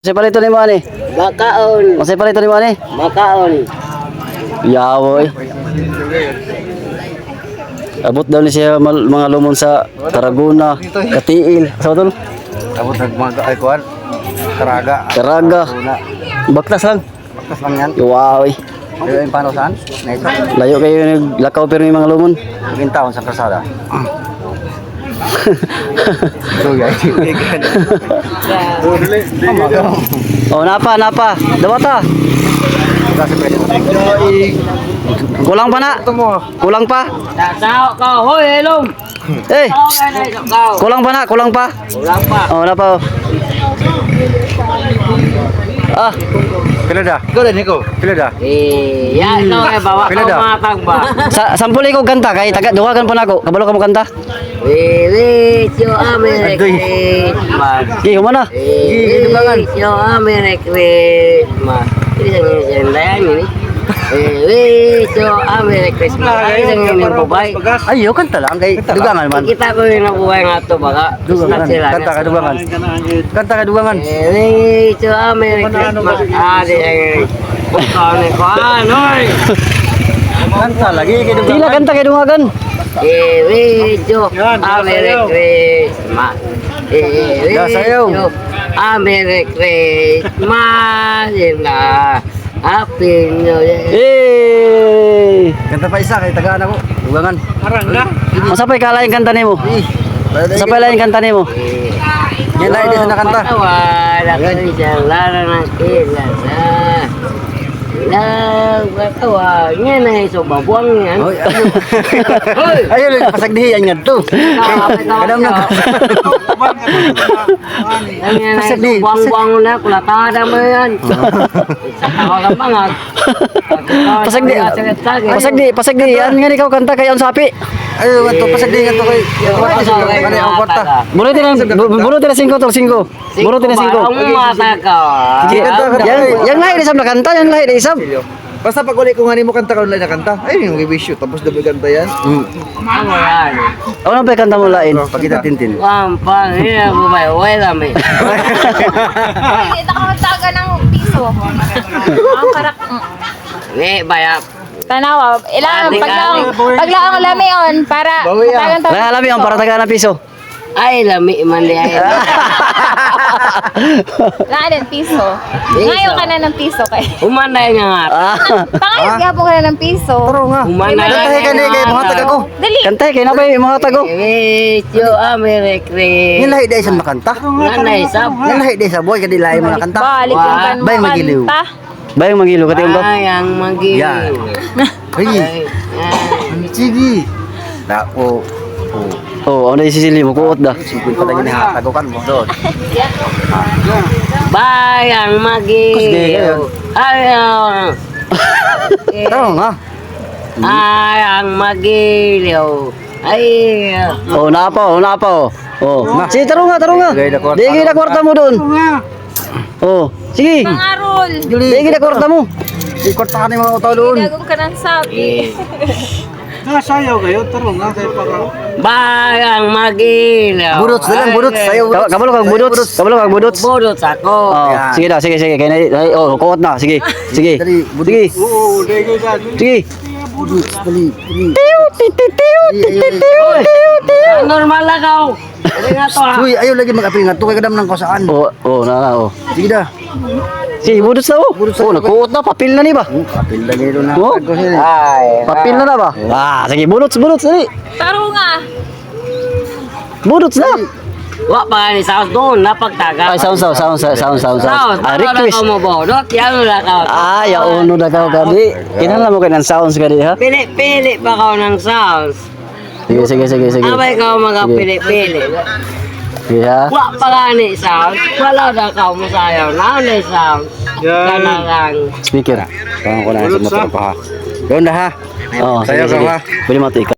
Unsay palito nimo ani? Makaon. Unsay palito nimo ani? Makaon. Yawo eh. Abot daw ni siya mga lumon sa Tarragona, Katiil. Sa tol? Tapos nagmaga ay kuan. Karaga. Caraga. Una. Baktas lang. Baktas lang yan. Wow eh. Pero yung paano saan? Next. Layo kayo naglakaw pero may mga lumon. Naging taon sa kalsada. So guys. Oh, napa, napa. Dawata. Kulang pa na. Kulang pa. Sao ka hoy hello. Eh, Sao ka na ka. kulang pa na, kulang pa. Kulang pa. Oh, napa. Oh. Ah, Pila da? Ikaw din, ikaw. Pila da? Eh, ya no eh bawa Pila ka daw? mga tagba. Sa sampuli ko kanta kay taga duwagan po nako. Kabalo ka mo kanta. We wish you a Merry Adoy. Christmas. Gi, humana. We wish you a Merry Christmas. Ini sang ini sang ini. We wish you a Merry Christmas. Ini sang ini bubay. Ayo kanta lang kay dugangan man. Kita ko yung nabuhay nga to baka. Dugangan. Sila. Kanta ka dugangan. Kanta ka dugangan. We wish you a Merry Christmas. Ah, di sang ini. Bukan ni kuan, oy. Kanta lagi kay Tila dugangan. kanta kay duwagan. We wish you a Merry Christmas. We wish Ya, sayaw. you a Merry Christmas and a Happy New Year. Eh. Kanta pa isa kay tagaan ako. Dugangan. Unsa pay kalaing kanta nimo? Eh. Unsa pay laing kanta nimo? Yan lang di sa nakanta. Patawad ako isang laro ng kilasa. Nagpatawad. Nga na iso babuang yan. Hoy, ayo. Hoy! Ayo pasagdihi ang ngadto. Kadam na. Ang yan ay Pasagdi, buwang-buwang na. Kulatada mo yan. Sa tawag ang bangag. Pasagdi. Pasagdi, pasagdi. Yan nga ikaw kanta kay unsa api. Ayo ngadto pasagdihi ngadto kay kwarta sa kani ang kwarta. Bunutin ang bunutin na 5 tol, 5. Bunutin na 5. Ang mata ka. Sige, yang yang lahi di sab na kanta, yang lahi di sab. Basta pag uli ko nga nimo kanta ka online na kanta. Ay, yung wish you. Tapos double kanta yan. Ano yan? Ano pa kanta mo lain? Pakita tintin. Pampang, hindi na bumay. Wala may. Hindi ka magtaga ng piso. Ang karak. Ni, bayap. Tanawa, ilang Ate, paglaong ate. paglaong lamion para Bawi ah. matagan ta. Lahi lami ang para tagaan ng piso. Ay, lami man di ay. Naan piso. Piso. Ngayon ka na ng piso kay. Humanay nga nga. Ah, Pangayos gihapon ka na ng piso. Taro nga. Humanay Kantahi ka ni kay muhatag ako. Dali. kanta kay na pay mga tago. Wish you a Merry Yan Christmas. lahi di sa makanta. Nanay, sab. Yan lahi di sa boy kadi lahi mo nakanta. Balik yung kan Bay, magiliw. kanta. Bayang magilo kati ko. Ay, ang magiliw. Yan. Ay, Ay, sige. Da o. O. Oh, ano sisili mo kuot da. 50 lagi ni hatag ko kan mo. Doon. Bayang magiliw. Ay, ang... Taro nga. Ay, ang magiliw. Ay, Oh, napa, oh, napa oh. Oh. Sige, taro nga, taro nga. Di na kwarta. Di na kwarta mo doon. Oh, sige. Pangarol. Di na kwarta mo. Di kwarta ni mga utaw doon. Dagong ka ng sabi. Bayang magiliw. Budots na lang, budots. Sayo budots. Kabalo kag budots. Kabalo kag budots. Budots ako. Oh, Yan. sige na, sige, sige. Kay na, oh, kuot na. Sige. Sige. Dali, budots. Sige. Sige. Budots, dali, dali. Tiw, ti, ti, tiw, ti, ti, tiw, tiw, tiw. Normal lang ako. Hindi nga to ha. Uy, ayaw lagi mag-apil nga to kay kadam ng kusaan. Oh, oh, na, na, oh. Sige da. Sige, budots na oh. Budots na. Oh, nakuot na, papel na ni ba? Apil lagi doon na. Oh. Ko sila. Ay, Papel na na ba? Ah, sige, budots, budots, dali. Taro nga. Budots na. Wa pa ni sa doon napagtaga. Ay, sound, sound, sound, sound, sound, sound, sound. Ah, request. Ako mo bodot, yan na ka. Ah, yauno na ka kadi. Kinahanglan mo kay ng sounds kadi ha? Pili-pili pa ka ng sounds. Sige, sige, sige, sige. Abay ka mga pili-pili. Sige ha. Wa pa ka ni sounds. Wala na ka mo sayaw. Na ni sounds. Kana lang. Speaker. Tangan ko na sa motor pa ha. Doon na ha. Oh, sige, Sayaw ka sige. ha. Pwede mo ito.